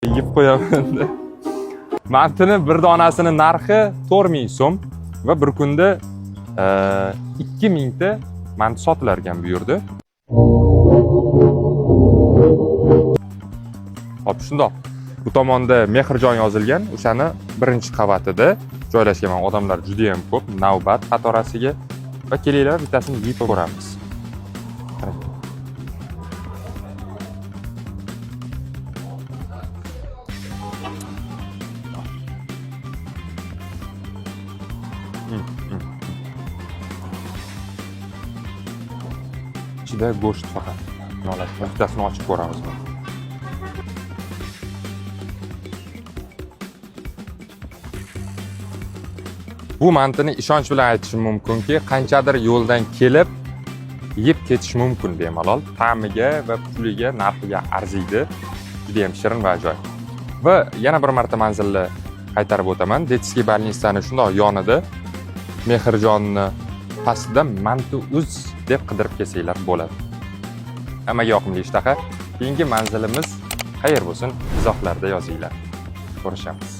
Yeb qo'yaman. Mantini bir donasini narxi 4000 so'm va bir kunda 2000 ta manti sotilar ekan bu yerda. Hop, shundoq. Bu tomonda Mehrjon yozilgan, o'shani birinchi qavatida joylashgan. Odamlar juda ham ko'p, navbat qatorasiga, va kelinglar, bittasini yeb ko'ramiz. Qarang. Ichida go'sht faqat. Bittasini ochib ko'ramiz. Bu mantini ishonch bilan aytishim mumkinki, qanchadir yo'ldan kelib yeb ketish mumkin bemalol. Ta'miga va puliga, narxiga arziydi. Juda ham shirin va ajoyib. Va yana bir marta manzilni qaytarib o'taman. Детский больница ni shundoq yonida, Mehrjonni pastida Manti uz deb qidirib kelsanglar bo'ladi. Hammaga yoqimli ishtaha. Keyingi manzilimiz qayer bo'lsin, izohlarda yozinglar. Ko'rishamiz.